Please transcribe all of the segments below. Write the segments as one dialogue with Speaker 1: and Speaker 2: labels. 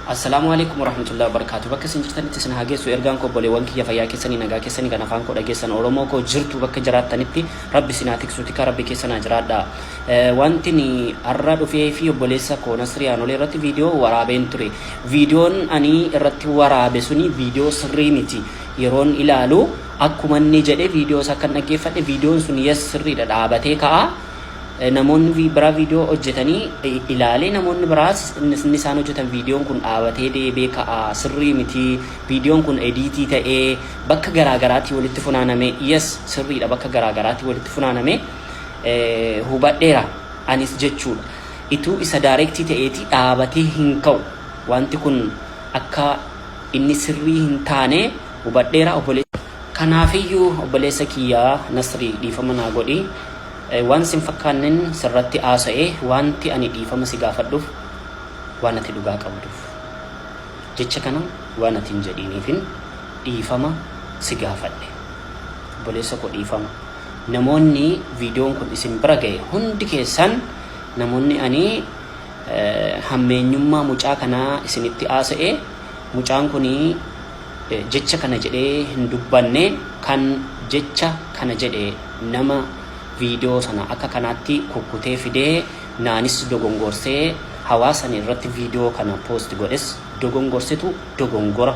Speaker 1: Assalaamu Aleeykum Warahmatullahi Wabarakaatuh Bakka isin jirtanitti isin haa geessu ergaan koo obboleewwan kiyya fayyaa keessanii nagaa keessanii kan afaan koo dhageessan Oromoo koo jirtu bakka jiraattanitti Rabbi isin haa tiksu tika Rabbi keessa naa jiraadha Wanti ni har'a dhufee fi obboleessa koo Nasrii Aanolee irratti viidiyoo waraabeen ture viidiyoon ani irratti waraabe suni viidiyoo sirrii miti yeroon ilaalu akkuma inni jedhe viidiyoo isaa kan dhaggeeffadhe viidiyoon sun yes sirriidha dhaabatee ka'a Namoonni biraa viidiyoo hojjetanii ilaalee namoonni biraas inni isaan hojjetan viidiyoon kun dhaabatee deebi'ee ka'a sirrii miti viidiyoon kun ediitii ta'ee bakka garaa garaatii walitti funaaname yes sirriidha bakka garaa garaatii walitti funaaname hubadheera anis jechuudha ituu isa daayirektii ta'eeti dhaabatee hin ka'u wanti kun akka inni sirrii hin taane hubadheera obboleessa kanaafiyyuu obboleessa kiyyaa Nasrii dhiifama naa godhi. Waan sin fakkaannen sirratti haasa'e waanti ani dhiifama si gaafadhuf waan ati dhugaa qabduf. Jecha kana waan ati hin jedhiiniifin dhiifama si gaafadhe. Obboleessa koo dhiifama. Namoonni viidiyoon kun isin bira ga'e hundi keessan namoonni ani hammeenyummaa mucaa kanaa isinitti haasa'e mucaan kun jecha kana jedhee hin dubbanne kan jecha kana jedhe nama viidiyoo sana akka kanaatti kukkutee fidee naanis dogongorsee hawaasan irratti viidiyoo kana post godhes dogongorsetu dogongora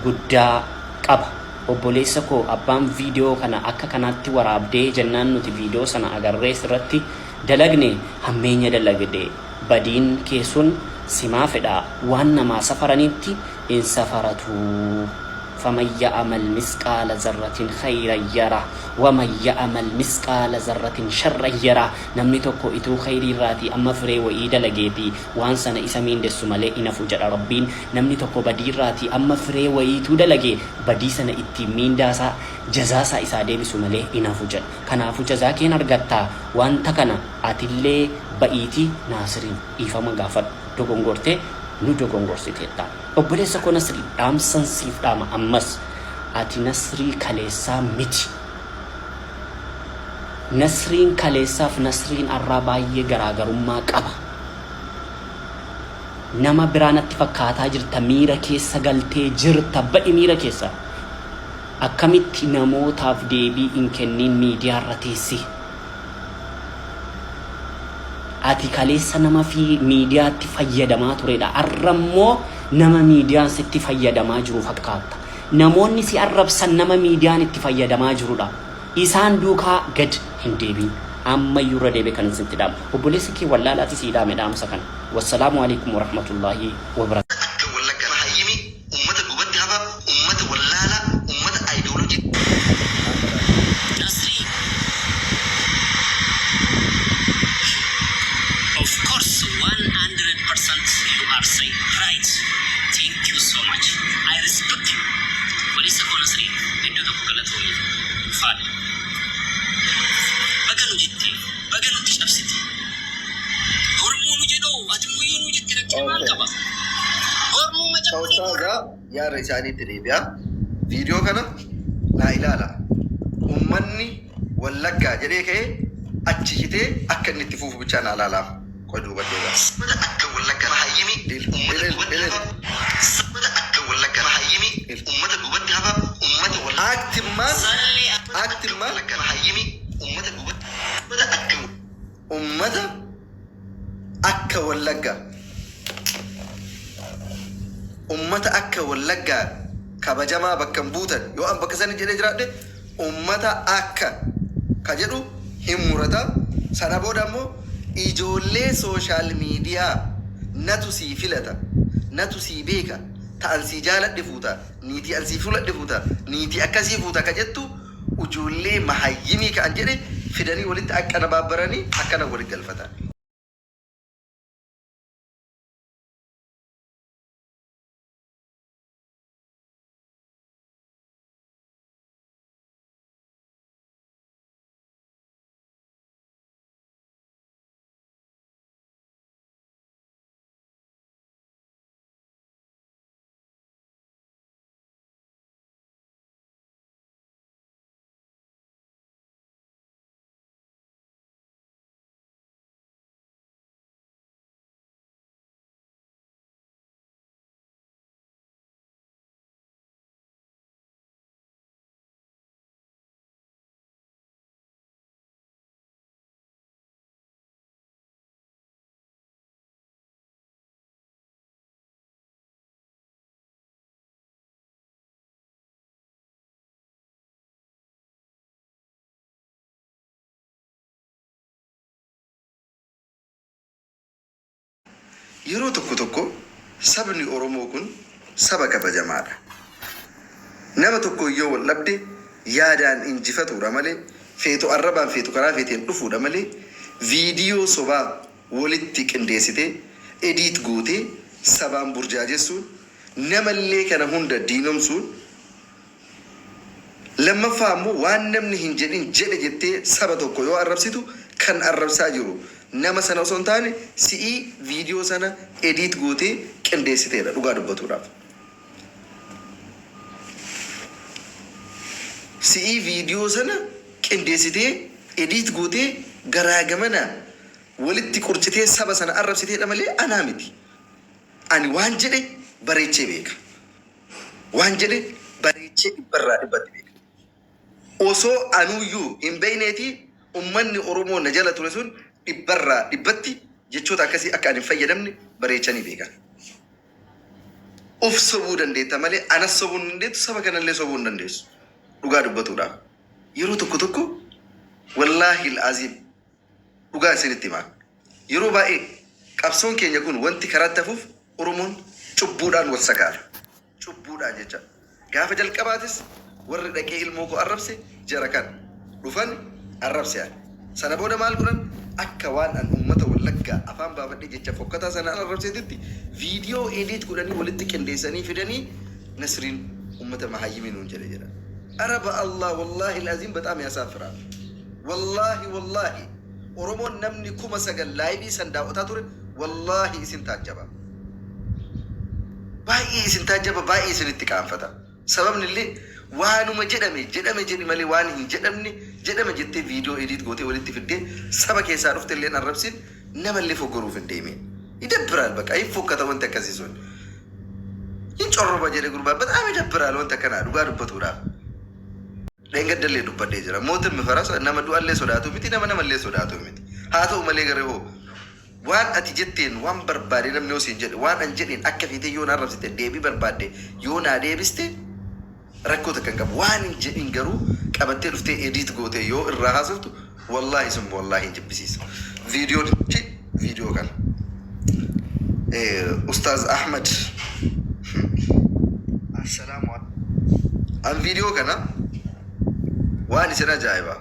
Speaker 1: guddaa qaba. Obboleessa koo abbaan viidiyoo kana akka kanaatti waraabdee jennaan nuti viidiyoo sana agarree sirratti dalagne hammeenya dalagde badiin kee sun simaa fedha waan namaa safaranitti in safaratuu. Faman ya'amal misqaala zarratin khayran yarah waman ya'amal misqaala zarratin sharran yarah namni tokko ituu khayrii irraatii amma firee wa'ii dalageeti waan sana isa miindessu malee hin hafu jedha Rabbiin namni tokko badii irraatii amma firee wayiituu dalage badii sana ittiin miindaasaa jazaasaa isaa deebisu malee hin hafu jedha kanaafu jazaa keen argatta wanta kana atillee ba'iiti Naasiriin dhiifama gaafadhu dogongorte nu dogongorsiteetta. Obboleessa koo Nasrii dhaamsan siif dhaama ammas ati Nasrii kaleessaa miti. Nasriin kaleessaaf Nasriin arraa baay'ee garaagarummaa qaba. Nama biraa natti fakkaataa jirta miira keessa galtee jirta ba'i miira keessa. Akkamitti namootaaf deebii hin kenniin miidiyaarra teessee. Ati kaleessa nama fi miidiyaatti fayyadamaa turedha. Arra immoo nama miidiyaan sitti fayyadamaa jiru fakkaatta. Namoonni si arrabsan nama miidiyaan itti fayyadamaa jirudha. Isaan duukaa gad hin deebiin. Ammayyuu irra deebi'ee kanan sitti dhaamu. Obboleessi kee wallaalaati sii dhaame dhaamsa kana. Wassalaamu alaikum warahmatullaahi wabarakaatuh.
Speaker 2: Akka Wallagga mahayyimii, ummata duubatti hafaa, ummata wallaalaa, ummata ideology.
Speaker 3: Nasrii Of course 100% you are saying right thank you so much I respect you Obboleessa koo Nasrii iddoo tokko galatoomi ulfaadhu Baga nu jette baga nutti cabsite Hormuu nu jedhoo ati immoo yoo nu jette rakkina maal qaba Hormuu
Speaker 2: Ta
Speaker 3: macaqni
Speaker 2: ustaaza yaada isaaniitti deebi'a. Viidiyoo kana naa ilaala. Ummanni Wallaggaa jedhee ka'ee achi citee akka inni itti fufu bichaa naa ilaalaa. Qoy duuba deebi'a. Sabbata akka Wallaggaa mahayyimii Il ummata il duubatti il hafa Sabbata akka Wallaggaa mahayyimii il ummata duubatti hafa ummata Wallaggaa Aaktimmaan
Speaker 3: Sallee
Speaker 2: aaktimmaan Wallaggaa mahayyimii ummata duubatti Sabbata akka ummata akka Wallaggaa ummata akka Wallaggaa kabajamaa bakka hin buutan yoo an bakka sani jedhee jiraadhe ummata akka ka jedhu hin murata sana booda ammoo ijoollee sooshaal miidiyaa natu sii filata natu sii beeka ta an sii jaaladhe fuuta niitii an sii fuladhe fuuta niitii akkasii fuuta ka jettu ujoollee mahayyimii ka an jedhe fidanii walitti aqqanabaabbaranii akkana walitti galfatan. Yeroo tokko tokko sabni Oromoo kun saba kabajamaadha. Nama tokko yoo wal dhabde yaadaan injifatuudha malee, feetu arrabaan, feetu karaa feeteen dhufuudha malee, viidiyoo sobaa walitti qindeessitee, edit gootee, sabaan burjaajessuun, namallee kana hunda diinomsuun, lammaffaa ammoo waan namni hin jedhin jedhe jettee saba tokko yoo arrabsitu, kan arrabsaa jiru nama sana osoo hin taane si'ii viidiyoo sana edit gootee qindeessiteedha dhugaa dubbatuudhaaf. Si'ii viidiyoo sana qindeessitee, edit gootee, garaa gamanaa walitti qurcitee saba sana arrabsiteedha malee anaa miti. Ani waan jedhe bareechee beeka. Waan jedhe bareechee dhibbarraa dhibbatti beeka. Osoo anuuyyuu hin beekneeti ummanni Oromoo na jala ture sun dhibbarraa dhibbatti jechoota akkasii akka ani hin fayyadamne bareechanii beekan. Of sobuu dandeetta malee anas sobuu hin dandeettu, saba kanallee sobuu hin dandeessu. Dhugaa dubbatuudhaaf. Yeroo tokko tokko, wallaahi aziim, dhugaa isinitti himaa. Yeroo baay'ee qabsoon keenya kun wanti karaatti hafuuf Oromoon cubbuudhaan wal sakaala. Cubbuudhaan jecha. Gaafa jalqabaatis warri dhaqee ilmoo koo arrabse jara kana. Dhufan arrabse ani. Sana booda maal godhan? Akka waan an uummata Wallaggaa afaan baafadhee jecha fokkataa sanaan arrabseetitti viidiyoo edit godhanii walitti qindeessanii fidanii, Nasriin uummata mahayyimii nuun jedhe jedhan. Araba Allah, wallaahi alazim, በጣም ያሳፍራል. Wallaahi, wallaahi, Oromoon namni 9,000 live san daawwataa ture, wallaahi isin taajjaba. Baay'ee isin taajjaba, baay'ee isinitti qaanfata. Sababni illee waanuma jedhame jedhame jedhi malee waan hin jedhamne jedhame jettee viidiyoo edit gootee walitti fiddee saba keessaa dhufte illee arrabsin, namallee foggoruuf hin deemin. ይደብራል። በቃ hin fokkata wanti akkasii sun. Hin corroba jedhe gurbaan, በጣም ይደብራል wanti akkanaa dhugaa dubbatuudhaaf. Dheengaddallee dubbadhee jira. Mootummi farasa nama du'allee sodaatu miti, nama namallee sodaatu miti. Haa ta'u malee garee hoo waan ati jetteen waan barbaade namni yoo siin jedhe, waan an jedheen akka feetee yoo na arrabsite, deebii barbaadde yoo naa deebiste, rakkoo takka hin qabu. Waan hin jedhin garuu qabattee dhuftee edit gootee yoo irraa haasoftu, wallaahi sun wallaahi hin jibbisiisa. Viidiyoon viidiyoo kana. Ustaaz Ahmad. Assalaamu An viidiyoo kana waan isin ajaa'iba.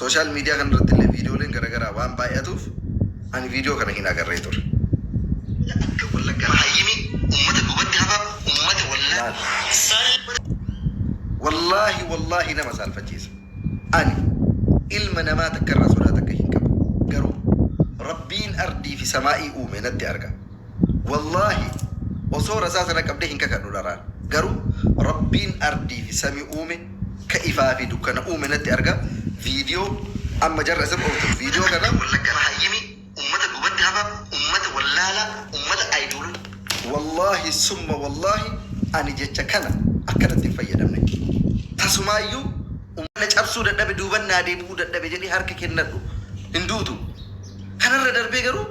Speaker 2: Social media kana irratti illee viidiyooleen garaagaraa waan baay'atuuf ani viidiyoo kana hin agarree ture.
Speaker 3: Akka Wallaggaa mahayyimii, uummata duubatti hafa, uummata wallaa.
Speaker 2: Wallaahi, wallaahi, nama saalfachiisa. Ani ilma namaa takka irraa sodaa takka hin qabu. Garuu Rabbiin ardii fi samaa'ii uume natti arga. Wallaahi osoo rasaa sana qabdee hin kakadhu dharaan. Garuu Rabbiin ardii fi samii uume, ka ifaa fi dukkana uume natti arga. Viidiyoo amma jarra asirra ooftu viidiyoo kana
Speaker 3: Wallaggaa mahayyimii, uummata duubatti hafa, uummata wallaalaa, uummata ayidooluu.
Speaker 2: Wallaahi summa wallaahi, ani jecha kana akkanatti hin fayyadamne. Tasumaayyuu uummanna cabsuu dadhabe, duuban naa deebi'uu dadhabe jedhee harka kennadhu hin duutu. Kanarra darbee garuu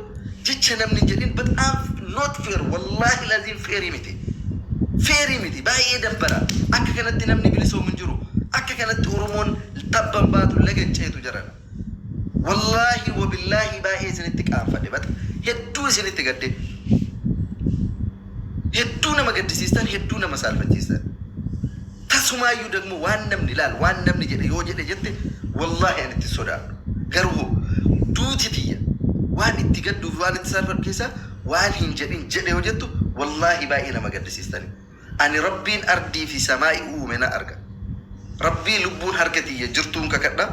Speaker 2: jecha namni hin jedhin, በጣም not fair, wallaahi laziin fair miti. Fair miti, baay'ee dabbara. Akka kanatti namni bilisoomu hin jiru. Akka kanatti Oromoon tabban baatu, laga hin ceetu jiran. Wallaahi wabillaahi, baay'ee isinitti qaanfadhe, bata hedduu isinitti gadde. Hedduu nama gaddisiistan, hedduu nama saalfachiistan. Tasumaayyuu ደግሞ waan namni ilaal, waan namni jedhe yoo jedhe jette, wallaahi ani itti sodaadhu. Garuu duuti tiyya waan itti gadduuf waan itti saalfadhu keessaa waan hin jedhin jedhe yoo jettu, wallaahi baay'ee nama gaddisiistani. Ani Rabbiin ardii fi samaa'ii uume na arga. Rabbii lubbuun harka tiyya jirtuun kakadha,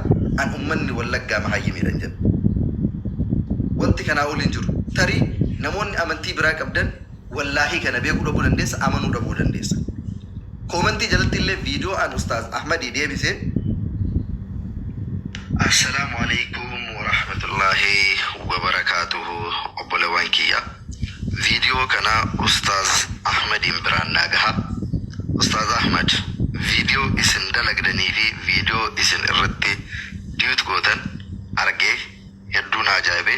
Speaker 2: an ummanni Wallaggaa mahayyimiidhan jedha. Wanti kanaa ol hin jiru. Tarii namoonni amantii biraa qabdan wallaahii kana beekuu dhabuu dandeessa, amanuu dhabuu dandeessa. Comment jalatti illee viidiyoo an Ustaaz Ahmadii deebisee.
Speaker 4: Assalaamu alaikum warahmatullahi wabarakaatuhu. Obboleewwan kiyya, viidiyoo kana Ustaaz Ahmadiin biraan naa gaha. Ustaaz Ahmad, viidiyoo isin dalagdanii fi viidiyoo isin irratti duet gootan argee hedduu na ajaa'ibe.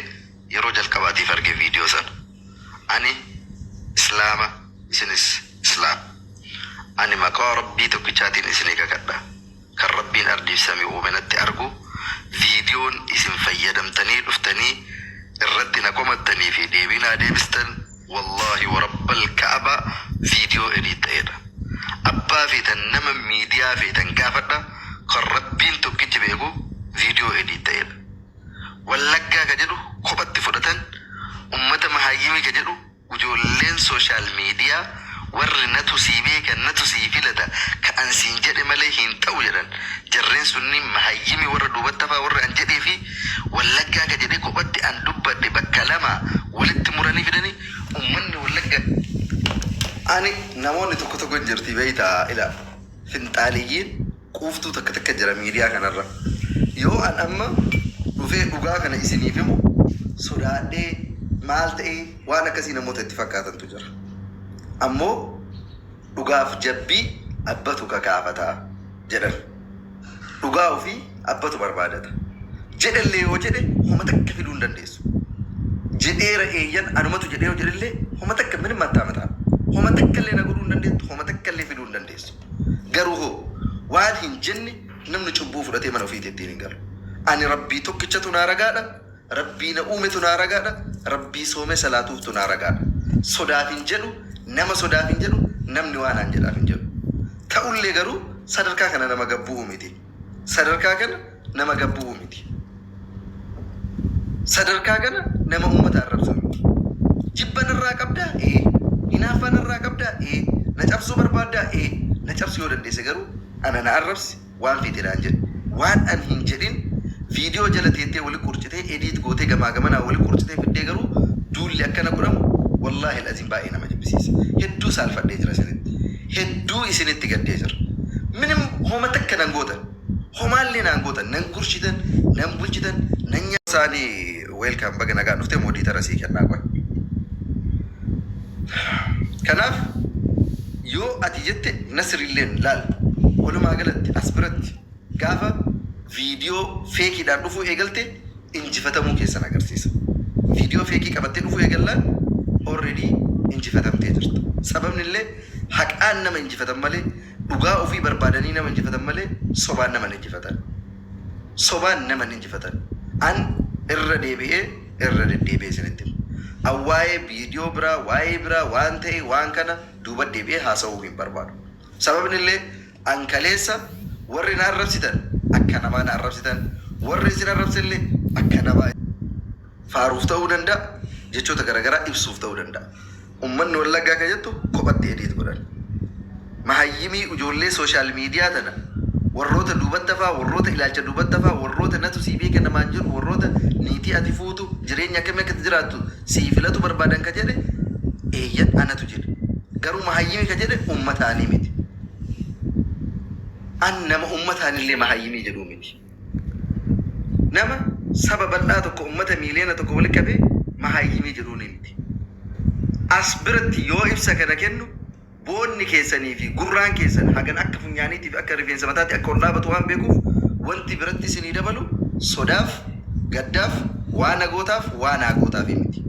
Speaker 4: Yeroo jalqabaatiif arge viidiyoo sana. Ani Islaama, isinis Islaama. Ani maqaa Rabbii tokkichaatiin isinii kakadha, kan Rabbiin ardiif samii uume natti argu, viidiyoon isin fayyadamtanii dhuftanii irratti na komattanii fi deebii naa deebistan Wallaahi wa rabbal ka'abaa viidiyoo edit ta'eedha. Abbaa feetan, nama miidiyaa feetan gaafadha, kan Rabbiin tokkichi beeku viidiyoo edit ta'eedha. Wallaggaa ka jedhu kophatti fudhatan, ummata mahaayyimii ka jedhu Ujoolleen social media warri natu sii beeka natu sii filata ka an siin jedhe malee hin ta'u jedhan jarreen sunniin mahayyimi warra duubatti hafaa warri an jedhee fi Wallaggaa ka jedhee kophatti an dubbadhe bakka lamaa walitti muranii fidanii ummanni Wallagga.
Speaker 2: Ani namoonni tokko tokko hin jirti beeyta ila finxaaleyyiin quuftuu takka takka jira miidiyaa kanarra. Yoo an amma dhufee dhugaa kana isiniif himu sodaadhee maal ta'ee waan akkasii namoota itti fakkaatantu jira. Ammoo dhugaaf jabbii abbatu kakaafata jedhan. Dhugaa ofii abbatu barbaadata. Jedhellee yoo jedhe homa takka fiduu hin dandeessu. Jedheera eeyyan anumatu jedhee yoo jedhellee homa takka minim attaamataa. Homa takka illee na godhuu hin dandeettu, homa takka illee fiduu hin dandeessu. Garuu hoo waan hin jenne namni cubbuu fudhatee mana ofiitii ittiin hin galu. Ani Rabbii tokkichatu naa ragaadha, Rabbii na uumetu naa ragaadha, Rabbii soomee salaatuuftu naa ragaadha. Sodaaf hin jedhu, nama sodaaf hin jedhu, namni waa naan jedhaaf hin jedhu. Ta'ullee garuu sadarkaa kana nama gad bu'uu miti. Sadarkaa kana nama gad bu'uu miti. Sadarkaa kana nama ummata arrabsuu miti. Jibba narraa qabdaa? Ee. Hinaaffaa narraa qabdaa? Ee. Na cabsuu barbaaddaa? Ee. Na cabsuu yoo dandeesse garuu ana na arrabsi, waan feete naan jedhi. Waan an hin jedhin viidiyoo jala teettee wali qurcitee edit gootee gamaa gamanaa wali qurcitee fiddee garuu duulli akkana godhamu wallaahil aziim baay'ee nama jibbisiisa. Hedduu saalfadhee jira isinitti. Hedduu isinitti gaddee jira. Minim homa takka nan gootan. Homaallee naan gootan, nan gurshitan, nan bulchitan, nan nya. Saani welcome, baga nagaan dhufte. Moderator sii kennaa, qoy. Kanaaf yoo ati jette Nasrilleen laal, walumaa galatti as biratti gaafa viidiyoo feekiidhaan dhufuu eegalte injifatamuu keessan agarsiisa. Viidiyoo feekii qabattee dhufuu eegallaan already injifatamtee jirta. Sababni illee haqaan nama injifatan malee, dhugaa ofii barbaadanii nama injifatan malee sobaan nama hin injifatan. Sobaan nama hin injifatan. An irra deebi'ee irra deddeebi'ee isinitti hima. An waa'ee viidiyoo biraa, waa'ee biraa waan ta'e waan kana duuba deebi'ee haasa'uu hin barbaadu. Sababni illee an kaleessa warri na arrabsitan akka namaa na arrabsitan, warri isin arrabse illee akka namaa faaruuf ta'uu danda'a, jechoota garaagaraa ibsuuf ta'uu danda'a. Ummanni Wallaggaa kan jettu kophatti edit godhan. Mahayyimii ijoollee social media tana warroota duubatti hafaa, warroota ilaalcha duubatti hafaa, warroota natu sii beeka namaan jedhu, warroota niitii ati fuutu, jireenya akkamii akka itti jiraattu sii filatu barbaadan ka jedhe eeyyan anatu jedhe. Garuu mahayyimii ka jedhe ummataanii miti. An nama ummataanillee mahayyimii jedhuu miti. Nama saba bal'aa tokko, ummata miiliyoona 1 walitti qabee mahaayyimii jedhuuni miti. As biratti yoo ibsa kana kennu boonni keessanii fi gurraan keessan hagan akka funyaaniitii fi akka rifeensa mataatti akka ol dhaabatu waan beekuuf wanti biratti isinii dabalu sodaaf, gaddaaf, waa na gootaaf, waa naa gootaafii miti.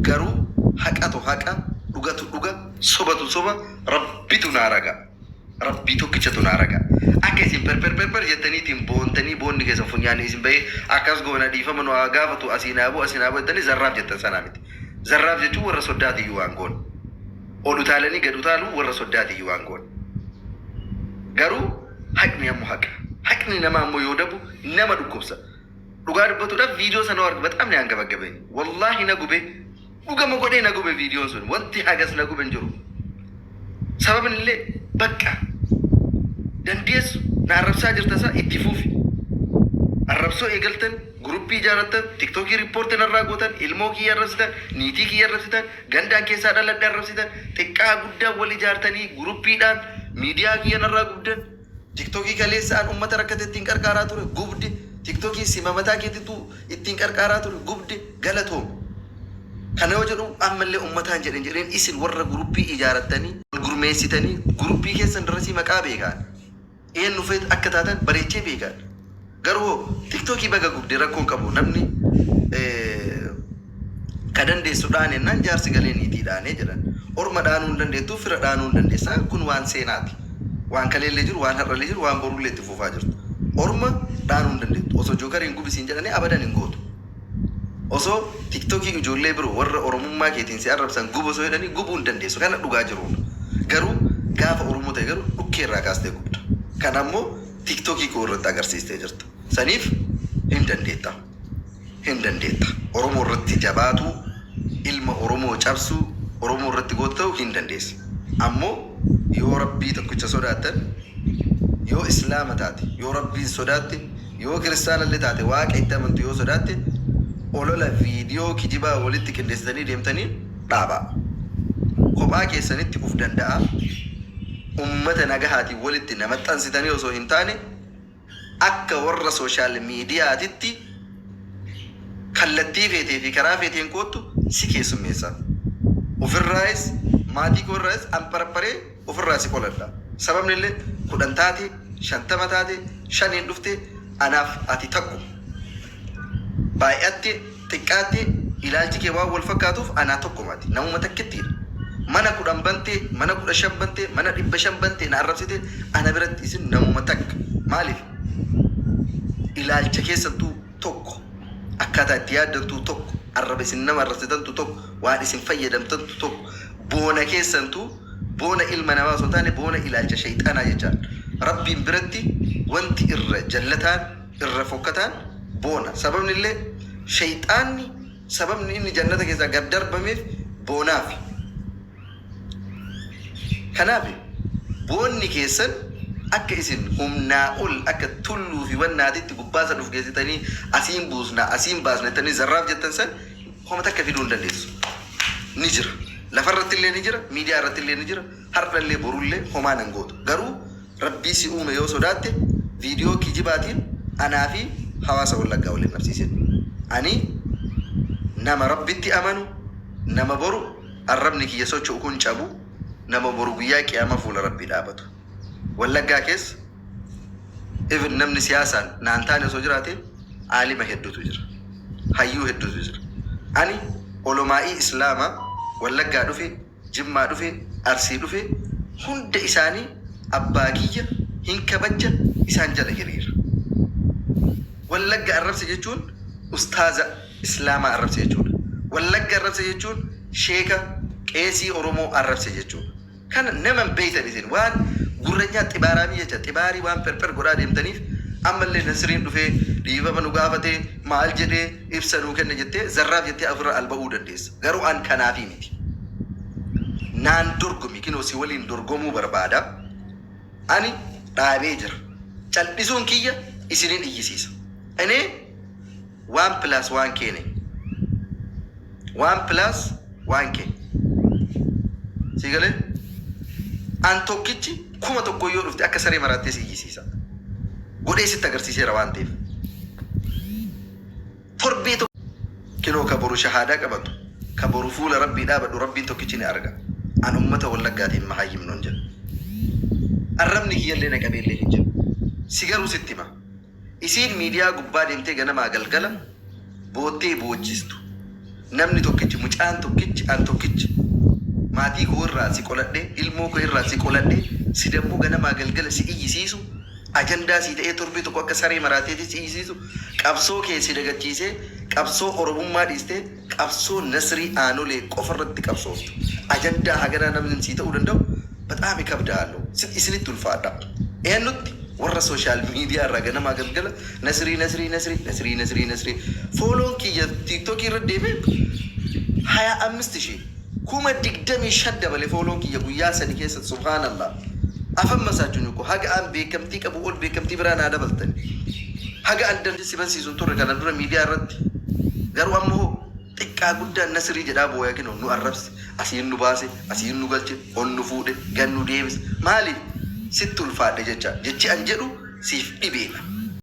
Speaker 2: Garuu haqatu haqa, dhugatu dhuga, sobatu soba, Rabbitu naa raga. Rabbii tokkichatu naa raga. Akka isin perper perper jettaniitiin boontanii boonni keessan funyaanii isin bahee akkas goona, dhiifama nu haa gaafatu, asii naa bu'u, asii naa bu'u jettanii zarraaf jettan sanaa miti. Zarraaf jechuun warra soddaatiyyuu waan goone. Ol utaalanii gad utaaluu warra soddaatiyyuu waan goone. Garuu haqni ammoo haqa. Haqni namaa ammoo yoo dabu nama dhukkubsa. Dhugaa dubbatuudhaaf viidiyoo sana argu በጣም ነው ያንገበገበኝ. Wallaahi na gube. Dhugama godhee na gube viidiyoon sun. Wanti hagas na gube hin jiru. Sababni illee bakka dandeessu na arrabsaa jirta isaa itti fufi. Arrabsoo eegaltan, guruppii ijaarattan, tiktookii riippoortii narraa gootan, ilmoo kiyya arrabsitan, niitii kiyya arrabsitan, gandaan keessaa dhaladhe arrabsitan, xiqqaa guddaa wal ijaartanii guruppiidhaan miidiyaa kiyya narraa gubdan, tiktookii kaleessa an ummata rakkate ittiin qarqaaraa ture gubde, tiktookii sima mataa keetitu ittiin qarqaaraa ture gubde, galatoom. Kana yoo jedhu ammallee ummataan jedhen jedheen isin warra guruppii ijaarattanii wal gurmeessitanii guruppii keessan darasii maqaa beekaan. Eenyu feet akka taatan bareechee beekaan. Garuu hoo tiktookii baga gubde, rakkoon qabu. Namni ka dandeessu dhaanennaan jaarsi galee niitii dhaanee jedhan. Orma dhaanuu hin dandeettu, fira dhaanuu hin dandeessaa, kun waan seenaati. Waan kaleellee jiru, waan har'allee jiru, waan borullee itti fufaa jirtu. Orma dhaanuu hin dandeettu. Osoo jookariin gubisiin jedhanii abadan hin gootu. Osoo TikTokii ijoollee biroo warra Oromummaa keetiin si arrabsan gubu osoo jedhanii gubuu hin dandeessu. Kana dhugaa jiruudha. Garuu gaafa Oromoo ta'e garuu dhukkee irraa kaastee gubda. Kana ammoo TikTokii koo irratti agarsiistee jirta. Saniif hin dandeetta. Hin dandeetta. Oromoo irratti jabaatuu, ilma Oromoo cabsuu, Oromoo irratti goota ta'uu hin dandeessa. Ammoo yoo Rabbii tokkicha sodaattan, yoo Islaama taate, yoo Rabbiin sodaatte, yoo kiristaanallee taate Waaqa itti amantu yoo sodaatte, olola viidiyoo kijibaa walitti qindeessitanii deemtanii dhaabaa. Kophaa keessanitti uf danda'aa, ummata nagahaatiin walitti na maxxansitanii osoo hin taane, akka warra social miidiyaatitti kallattii feetee fi karaa feeteen koottu si keessummeessa. Ufirraayis maatii koo irraayis an parapparee ufirraa si qoladha. Sababni illee 10 taate, 50 taate, shaniin dhufte anaaf ati takkuma. Baay'atte xiqqaatte ilaalchi kee waan wal fakkaatuuf anaa tokkuma ati. Namuma takkittiidha. Mana 10 bante, mana 15 bante, mana 500 bante na arrabsite ana biratti isin namuma takka. Maaliif? Ilaalcha keessantuu tokko. Akkaataa itti yaaddantuu tokko. Arraba isin nama arrabsitantu tokko. Waan isin fayyadamtantu tokko. Boona keessantuu boona ilma namaa osoo hin taane boona ilaalcha sheyxaanaa jechaadha. Rabbiin biratti wanti irra jallataan, irra fokkataan boona. Sababni illee sheyxaanni sababni inni jannata keessaa gad darbameef boonaafi. Kanaaf boonni keessan akka isin humnaa ol akka tulluu fi wannaatitti gubbaa san uf geessitanii asiin buusna asiin baasna jettanii zarraaf jettan san homa takka fiduu hin dandeessu. Ni jira. Lafarratti illee ni jira, miidiyaa irratti illee ni jira, har'a illee boru illee homaa nan gootu. Garuu Rabbii si uume yoo sodaatte viidiyoo kijibaatiin anaa fi hawaasa Wallaggaa wal hin dhabsiisin. Ani nama Rabbitti amanu, nama boru arrabni kiyya socho'u kun cabu, nama boru guyyaa qiyaamaa fuula Rabbii dhaabatu. Wallaggaa keessa even namni siyaasaan naan taane osoo jiraate aalima hedduutu jira. Hayyuu hedduutu jira. Ani olomaa'ii Islaamaa Wallaggaa dhufe Jimmaa dhufe, Arsii dhufe hunda isaanii abbaa kiyya hin kabajja isaan jala hiriira. Wallagga arrabse jechuun ustaaza Islaamaa arrabse jechuudha. Wallagga arrabse jechuun sheeka, qeesii Oromoo arrabse jechuudha. Kana nama hin beektan isin waan gurranyaa xibaaraamii jecha xibaarii waan perper godhaa deemtaniif ammallee Nasriin dhufee dhiifama nu gaafatee maal jedhee ibsa nuu kenne jettee zarraaf jettee ofirra alba'uu dandeessa. Garuu an kanaafii miti. Naan dorgomi kinoo si waliin dorgomuu barbaada. Ani dhaabee jira. Caldhisuun kiyya isinin iyyisiisa. Enee 1 plus 1 K ነኝ. 1 plus 1 K. Sii galee? An tokkichi 1000 yoo dhufte akka saree maraattee si iyyisiisa. Godhee sitti agarsiiseera waan ta'eef. Torbee tokko kinoo ka boru shahaadaa qabatu, ka boru fuula Rabbii dhaabadhu Rabbiin tokkichi ni arga. An ummata Wallaggaatiin mahaayyim noon jedha. Arrabni kiyyallee na qabeellee hin jiru. Si garuu sitti hima. Isiin miidiyaa gubbaa deemtee ganamaa galgala boottee boochistu. Namni tokkichi, mucaan tokkichi, an tokkichi maatii koo irraa si qoladhee, ilmoo koo irraa si qoladhee, si dammoo ganamaa galgala si iyyisiisu, ajandaa sii ta'ee torbee tokko akka saree maraateetii si iyyisiisu, qabsoo kee si dagachiisee, qabsoo Oromummaa dhiistee, qabsoo Nasrii Aanolee qofa irratti qabsooftu. Ajandaa haganaa namni sii ta'uu danda'u bexaam ikabdaallo. Isinitti ulfaadha. Eennutti? Warra social media irraa ganamaa galgala Nasrii Nasrii Nasrii Nasrii Nasrii Nasrii fooloon kiyya TikTok irra deemee haya ammist ishee 25,000 dabale fooloon kiyya guyyaa sadi keessatti subhaanallah afan masaachun ko haga an beekamtii qabu ol beekamtii biraa naa dabaltani haga an dandeessi si bansiisu hin turre kana dura miidiyaa irratti garuu amma hoo xiqqaa guddaan Nasrii jedhaa booya kinoo nu arrabse asiin nu baase asiin nu galche ol nu fuudhe gad nu deebise maaliif sitti ulfaadhe jecha jechi an jedhu siif dhibeedha.